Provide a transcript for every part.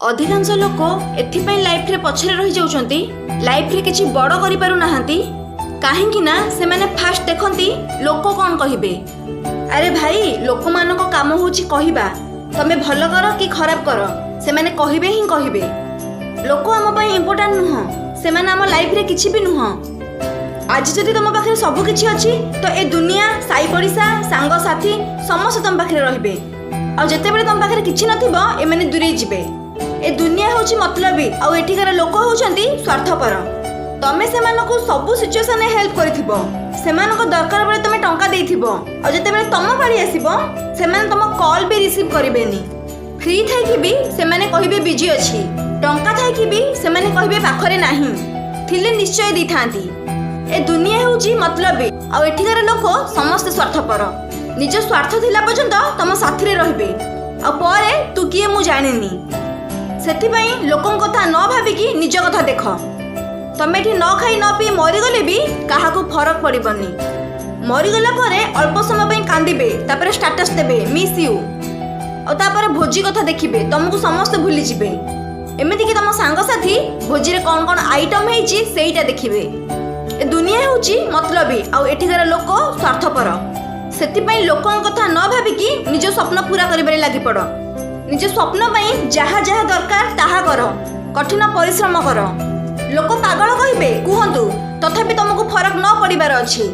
ଅଧିକାଂଶ ଲୋକ ଏଥିପାଇଁ ଲାଇଫରେ ପଛରେ ରହିଯାଉଛନ୍ତି, ଲାଇଫରେ କିଛି ବଡ଼ କରିପାରୁନାହାନ୍ତି, କାହିଁକି ନା ସେମାନେ ଫାଷ୍ଟ ଦେଖନ୍ତି ଲୋକ କ'ଣ କହିବେ। ଆରେ ଭାଇ, ଲୋକମାନଙ୍କ କାମ ହେଉଛି କହିବା। ତମେ ଭଲ କର କି ଖରାପ କର, ସେମାନେ କହିବେ ହିଁ କହିବେ। ଲୋକ ଆମ ପାଇଁ ଇମ୍ପୋର୍ଟାଣ୍ଟ ନୁହଁ, ସେମାନେ ଆମ ଲାଇଫରେ କିଛି ବି ନୁହଁ। ଆଜି ଯଦି ତମ ପାଖରେ ସବୁ କିଛି ଅଛି, ତ ଏ ଦୁନିଆ, ସାଇ ପଡ଼ିଶା, ସାଙ୍ଗସାଥି ସମସ୍ତେ ତମ ପାଖରେ ରହିବେ। ଆଉ ଯେତେବେଳେ ତମ ପାଖରେ କିଛି ନଥିବ, ଏମାନେ ଦୂରେଇ ଯିବେ। ଏ ଦୁନିଆ ହେଉଛି ମତଲବୀ ଆଉ ଏଠିକାର ଲୋକ ହେଉଛନ୍ତି ସ୍ୱାର୍ଥପର। ତମେ ସେମାନଙ୍କୁ ସବୁ ସିଚୁଏସନରେ ହେଲ୍ପ କରିଥିବ, ସେମାନଙ୍କ ଦରକାର ବେଳେ ତମେ ଟଙ୍କା ଦେଇଥିବ, ଆଉ ଯେତେବେଳେ ତମ ପାଳି ଆସିବ, ସେମାନେ ତମ କଲ୍ ବି ରିସିଭ୍ କରିବେନି। ଫ୍ରି ଥାଇକି ବି ସେମାନେ କହିବେ ବିଜି ଅଛି। ଟଙ୍କା ଥାଇକି ବି ସେମାନେ କହିବେ ପାଖରେ ନାହିଁ, ଥିଲେ ନିଶ୍ଚୟ ଦେଇଥାନ୍ତି। ଏ ଦୁନିଆ ହେଉଛି ମତଲବୀ ଆଉ ଏଠିକାର ଲୋକ ସମସ୍ତେ ସ୍ୱାର୍ଥପର। ନିଜ ସ୍ୱାର୍ଥ ଥିଲା ପର୍ଯ୍ୟନ୍ତ ତମ ସାଥିରେ ରହିବେ, ଆଉ ପରେ ତୁ କିଏ ମୁଁ ଜାଣିନି। ସେଥିପାଇଁ ଲୋକଙ୍କ କଥା ନ ଭାବିକି ନିଜ କଥା ଦେଖ। ତମେ ଏଠି ନ ଖାଇ ନ ପିଇ ମରିଗଲେ ବି କାହାକୁ ଫରକ ପଡ଼ିବନି। ମରିଗଲା ପରେ ଅଳ୍ପ ସମୟ ପାଇଁ କାନ୍ଦିବେ, ତାପରେ ଷ୍ଟାଟସ୍ ଦେବେ ମିସ୍ you, ଆଉ ତାପରେ ଭୋଜି କଥା ଦେଖିବେ, ତମକୁ ସମସ୍ତେ ଭୁଲିଯିବେ। ଏମିତିକି ତମ ସାଙ୍ଗସାଥି ଭୋଜିରେ କ'ଣ କ'ଣ ଆଇଟମ୍ ହେଇଛି, ସେଇଟା ଦେଖିବେ। ଏ ଦୁନିଆ ହେଉଛି ମତଲବୀ ଆଉ ଏଠିକାର ଲୋକ ସ୍ୱାର୍ଥପର। ସେଥିପାଇଁ ଲୋକଙ୍କ କଥା ନ ଭାବିକି ନିଜ ସ୍ୱପ୍ନ ପୁରା କରିବାରେ ଲାଗିପଡ଼। ନିଜ ସ୍ୱପ୍ନ ପାଇଁ ଯାହା ଯାହା ଦରକାର ତାହା କର, କଠିନ ପରିଶ୍ରମ କର। ଲୋକ ପାଗଳ କହିବେ କୁହନ୍ତୁ, ତଥାପି ତମକୁ ଫରକ ନ ପଡ଼ିବାର ଅଛି।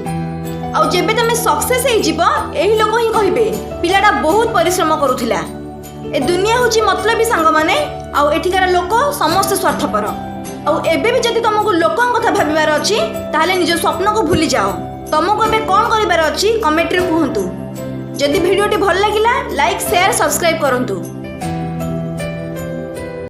ଆଉ ଯେବେ ତମେ ସକ୍ସେସ୍ ହେଇଯିବ, ଏହି ଲୋକ ହିଁ କହିବେ ପିଲାଟା ବହୁତ ପରିଶ୍ରମ କରୁଥିଲା। ଏ ଦୁନିଆ ହେଉଛି ମତଲବୀ ସାଙ୍ଗମାନେ, ଆଉ ଏଠିକାର ଲୋକ ସମସ୍ତେ ସ୍ୱାର୍ଥପର। ଆଉ ଏବେ ବି ଯଦି ତମକୁ ଲୋକଙ୍କ କଥା ଭାବିବାର ଅଛି, ତାହେଲେ ନିଜ ସ୍ୱପ୍ନକୁ ଭୁଲି ଯାଅ। ତମକୁ ଏବେ କ'ଣ କରିବାର ଅଛି, କମେଣ୍ଟରେ କୁହନ୍ତୁ। ଯଦି ଭିଡ଼ିଓଟି ଭଲ ଲାଗିଲା, ଲାଇକ୍, ସେୟାର, ସବସ୍କ୍ରାଇବ୍ କରନ୍ତୁ।